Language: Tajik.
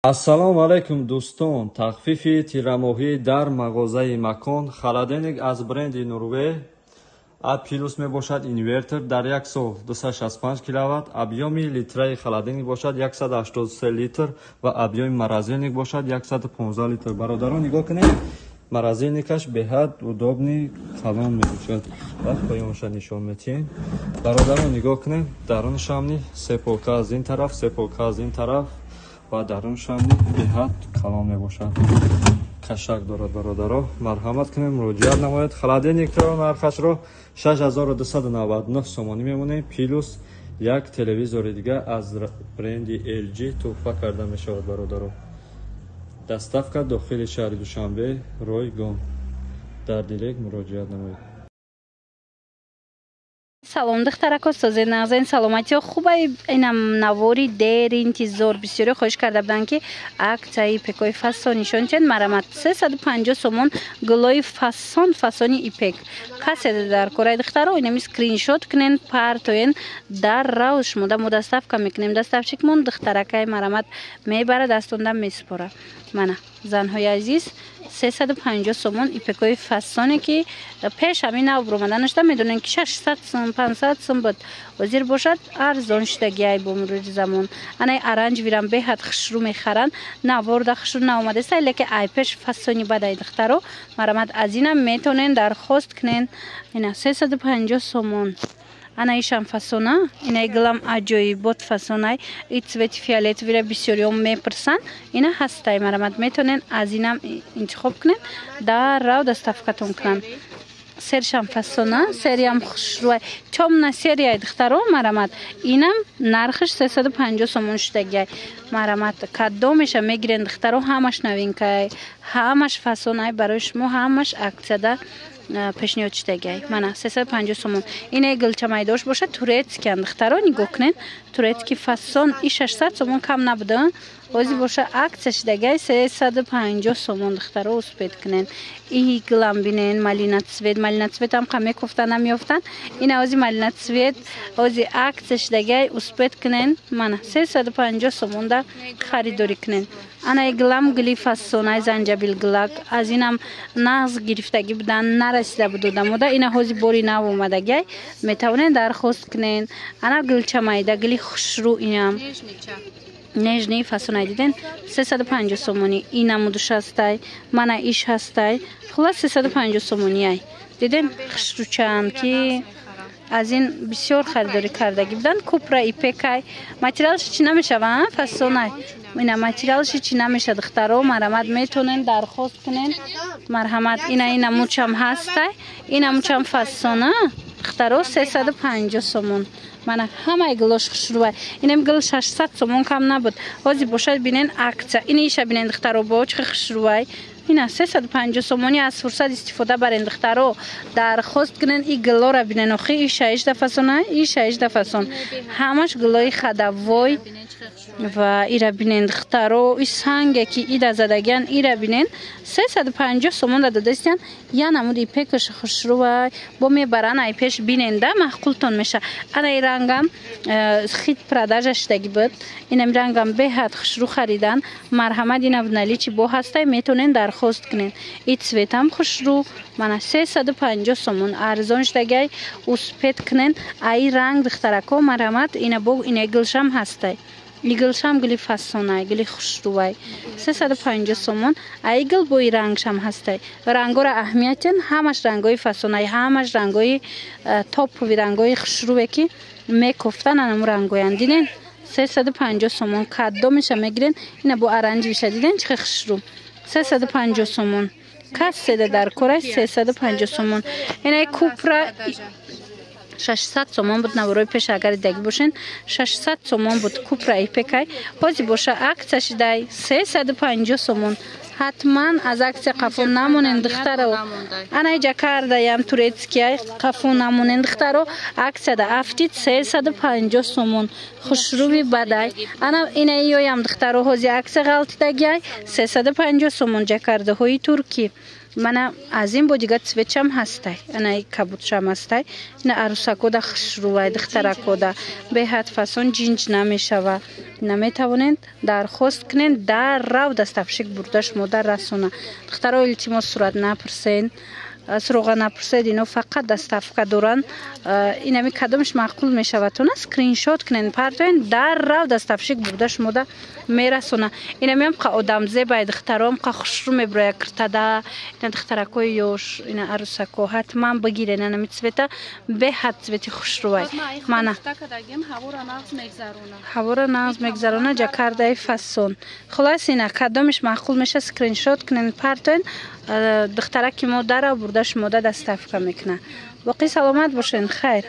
Ассалому алайкум, дӯстон! Тахфифи тирамоҳӣ дар мағозаи Макон. Холодильник аз бренди Норвей А плюс мебошад, инвертор, дар як сол 265 киловатт, объёми литраи холодильник бошад 183 литр ва объёми морозильник бошад 115 литр. Бародарон, нигоҳ кунед, морозильникаш беҳад удобный, калон мебошад ва поёнша нишон метиҳем. Бародарон, нигоҳ кунед, даруншамни се полка аз ин тараф, се полка аз ин тараф ва даруншамни беҳад калон мебошад, кашак дорад. Бародаро, марҳамат кунед, муроҷиат намоед. Холодильникро нархашро 6299 сомонӣ мемонем, плюс як телевизори дига аз бренди LG туҳфа карда мешавад. Бародаро, доставка дохили шаҳри Душанбе ройгон. Дар директ муроҷиат намоед. Салом, духтарако, созед, нағзен, саломатиё хубай? Инам навори дер интизор. Бисёре хоҳиш карда буданд, ки акцияи ипекои фасон нишон диҳед. Марамат, 350 сомон гулои фасон, фасони ипек. Касе дар кораи, духтаро, инами скриншот кунен, партоен, дар рав шумода мо доставка мекунем. Доставщикмон духтаракай, марамат, мебара, дастонда месупора. Мана, занҳои азиз, 350 сомон ипекои фасоне, ки пеш ҳамин нав буромаданашда, медонем, ки 600 сом, 500 сом буд, ҳозир бошад арзон шудагиай бо мурури замон. Анаи оранжевыйрам беҳад хушрӯ мехаранд, наворда хушрӯ наомадаста, леки ай пеш фасони бадай. Духтаро, марамат, аз инам метавонен дархост кунен. Ина 350 сомон. Ана ишам фасона, инаи гулам аҷоибот фасонай. И цвети фиолетовыйра бисёриём мепурсанд, ина ҳастай. Марамат, метавонен аз инам интихоб кунен, дар рав доставкатон кунанд. Сершам фасона, сериям хушрӯай, тёмно серияй. Духтаро, марамат, инам нархаш 350 сомон шудагиай. Марамат, кадомеша мегирен, духтаро, ҳамаш новинкай, ҳамаш фасонай, барои шумо ҳамаш акцияда пешниҳод шудагиай. Мана, 350 сомон. Инаи гулчамайдош бошад, турецкиян. Духтаро, нигоҳ кунед, турецкий фасон, и 600 сомон кам набуда, ҳозир боша акция шудагиай 350 сомон. Духтаро, успеть кунен. И гулам бинен, малина цвет, малина цветам қа мекофта намеёфтанд. Ина ҳози малина цвет ҳози акция шудагиай, успеть кунен. Мана, 350 сомонда харидорӣ кунен. Анаи гулам гули фасонай, занҷабил гулак, аз инам нағз гирифтагӣ будан, нарасида буд одамода, ина ҳози бори нав омадагиай, метавонен дархост кунен. Ана гулчамайда, гули хушрӯ, инам нежный фасонай, диден, 350 сомонӣ. Ина мудуш ҳастай, мана иш ҳастай. Хулас, 350 сомониай. Диден, хушрӯчаанд, ки аз ин бисёр харидорӣ кардагӣ буданд. Купра ипекай, материалш чӣ намешава, фасонай, ина материалши чӣ намеша. Духтаро, марҳамат, метонен дархост кунен. Марҳамат, ина ина мучам ҳастай, ина мучам фасона. Духтаро, 350 сомон. Мана, ҳамаи гулош хушрӯвай. Инам гул 600 сомон кам набуд, ҳозир бошад, бинен, акция. Ин иша бинен, духтаро, бо чӣ хушрӯвай. Ина 350 сомонӣ. Аз фурсат истифода барен, духтаро, дархост кунен. И гулора бинен, охи, и шаишда фасона, и шаишда фасон, ҳамаш гулои ходовой. Ва ира бинен, духтаро, и санге ки ида задагиян, ира бинен, 350 сомон да додастиян. Я намуд ипекаш хушрӯвай, бо мебаран, ай пеш бинен да, маъқултон меша. Ана и рангам хит продажа шудагӣ буд, инам рангам беҳад хушрӯ харидан. Марҳамат, ина наличии бо ҳастай, метавонен дархост кунен. И цветам хушрӯ, мана, 350 сомон, арзон шудагиай, успеть кунен. Аи ранг, духтарако, марҳамат, ина бо ина гулшам ҳастай, и гулшам гули фасонай, гули хушрӯвай, 350 сомон. Аи гул бои рангшам ҳастай. Рангора аҳамиятен, ҳамаш рангои фасонай, ҳамаш рангои топовый, рангои хушрӯве, ки мекофтан, анаму рангоян. Диден, 350 сомон. Кадомеша мегирен? Ина бо оранжевыйша диден, чӣ хушрӯ, 350 сомон. Каседа дар корай, 350 сомон. Инаи купра 600 сомон буд, наворои пеш агар дидагӣ бошен, 600 сомон буд купра ипекай, ҳозир боша акция шидай 350 сомон. Ҳатман аз акция қафо намонен, духтаро. Ана иҷа кардаям, турецкияй, қафо намонен, духтаро, акцияда афтид, 350 сомон, хушрӯви бадай. Ана ина иёям, духтаро, ҳозир акция ғалтидагиай, 350 сомон, ҷакардаҳои туркӣ. Мана аз ин бо дигар цветчам ҳастай, ана кабудшам ҳастай. Ина арӯсакода хушрӯвай, духтаракода беҳад фасон, ҷинҷ намешава. Наметавонед дархост кунед, дар рав доставщик бурда шумода расона. Духтаро, илтимос, сурат напурсен, суроға напурсед, ино фақат доставка доранд. Инами кадомаш маъқул мешавад, тона скриншот кунед, партоен, дар рав доставщик бурда шумода мерасона. Инамиам қа одамзебай, духтароам қа хушрӯ мебироя киртада. Ина духтаракои ёш, ина арӯсако ҳатман бигирен. Анами цвета беҳад цвети хушрӯвай. Мана ҳавора нағз мегзарона, ҷакардаи фасон. Хулас, ина кадомиш маъқул меша, скриншот кунед, партоен, духтараки мо дара бурда шумода доставка мекунад. Боқӣ саломат бошед, хайр.